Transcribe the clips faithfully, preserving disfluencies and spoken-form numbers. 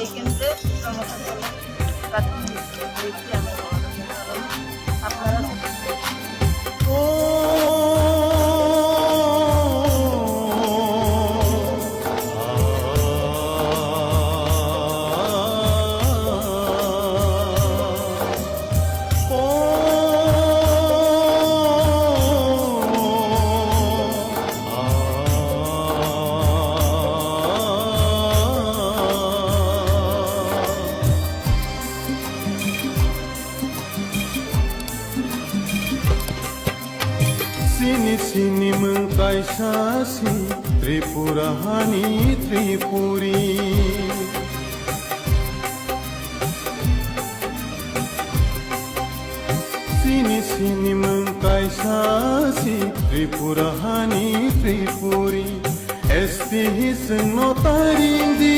এখানে যে জনসংখ্যা, আপনারা Sini sini mwng kaisa si Tripura hani Tripuri. Sini sini mwng kaisa si Tripura hani Tripuri. S T hi chwngno taring di,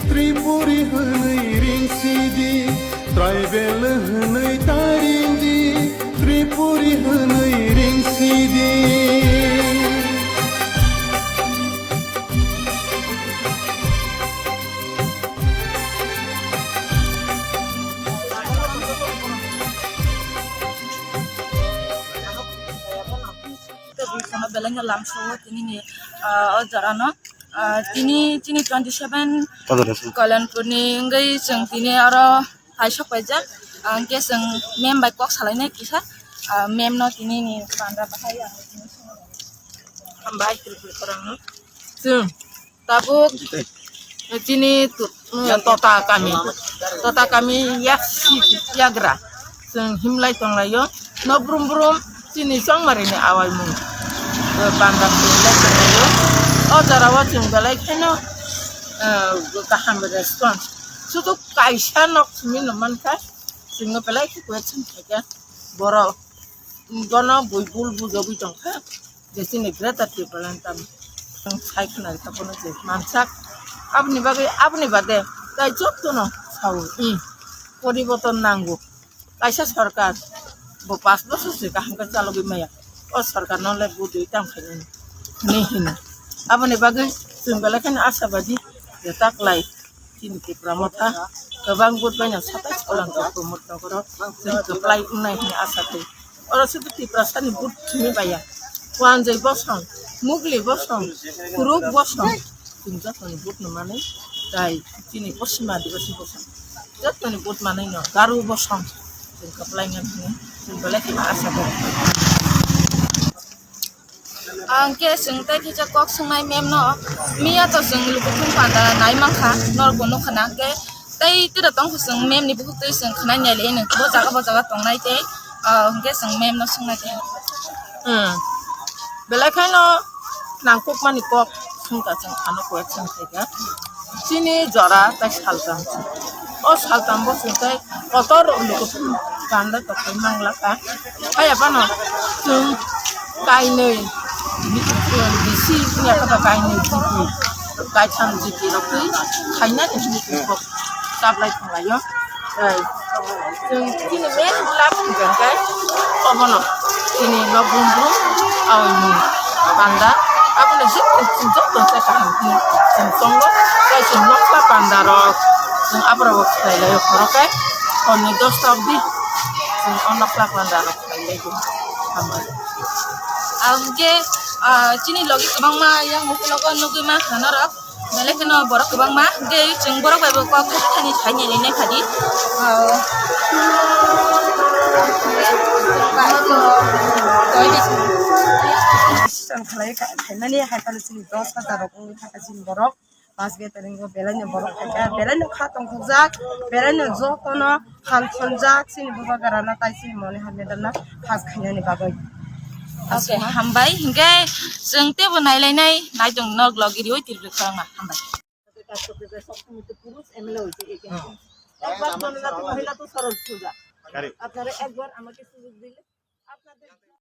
Tripuri hwnwi ring si di, tribal hwnwi taring di, Tripuri hwnwi ring si di. Belai no lamsao tini ni, ah, o jora no, ah, tini, tini twenty seven Kalanpur ni wngwi chwng tini oro hai sok paijak, ah, hwnkhe chwng mem bai kok salainai kisa, ah, mem no tini ni panda bahai ang tini swngo. Hambai Tripura khorang no. Chwng tabuk chini tu-, Tota kami, Tota kami yak si yagra. Chwng himlai tonglaio. No brum brum chini chongmari ni awai mung. Banda himlai tonglaio. O jora o chwng belai kheno, eh, kaham response. Sudu kaisa nok simi no mankha. Chwngno belai khe question khaikha. Borok bono bui bul bujogwi tongkha. Je chini Greater Tipraland tamo. Chwng sai khwnai kha bono je mansak. Aboni bagwi, aboni bade tai jotono sao, i, poriborton nango. Kaisa sorkar bo panch bochor se kaham khe chalogwi maya. O sorkar no le budui tang khainani hinwi hino. Aboni bagwi chwng belai kheno ashabadi je taklai. Chini Tipra Motha kwbang vote baino satais kolangkha Pramod Nogoro chwng kwplai wngnai hwnwi asa twi. Oro sudu Tiprasani vote simi baya. Wanjwi bosong, Mugli bosong, Kuruk bosong, chwng jotoni vote no manwi, tai chini Poschim Adibasi bosong jotoni vote manwi no Garo bosong chwng kwplai ngan hwnwi chwng belai kheno asa twi. Ang khe chwng tei kisa kok swngnai mem no, miya to chwng lukuthum panda nai mankha, norok bo nukha na, hwnkhe tei tira tongkha chwng mem ni bukhuk twi chwng khwnai nai le, bo jaga bo jaga tongnai tei, ah, hwnkhe chwng mem no swngnai tei. Hmm. Belai khaino nangkukmani kok swngkha chwng ano kok swngnai kha. Chini jora tei saltam. O saltam bo chwng tei kotor lukuthum panda tongwi manglakha. Haiya phano chwng kainwi, bisi wngya khe ba kainwi G P, kaitham G P rok twi khainani hinwi kok chaplai thanglaio. Tei chwng chini main club hwnkhe obono chini nok brum brum aoni panda abono joto chwng joto khe kaham khe chwng tongo tei chwng nokla panda rok chwng aborok bo khlai laio khorokhe hor ni dosta obdi chwng o nokla panda rok khlai lai. Hambai. Ang khe, ah, chini logi kwbangma yang ukulogo nugwi mankha norok. Belai kheno borok kwbangma, hwnkhe chwng borok bai bo kok thani thani nai phadi. Ah, chwng khlai khainani hai phano chini dos hajar rok wngwi thangkha chini borok. Bus gathering o belai no borok khaikha, belai no kha tongthokjak, belai no jotono ham thonjak, chini bubagra no tai chini moni hamya dana khas khainani bagwi. Okay, hambai, hwnkhe chwng teibo nailainai, naitong nok logi riwi tirwi khorokma, hambai. একবার জনজাতি মহিলা তো সড়ক সোজা। আপনারা একবার আমাকে সুযোগ দিলে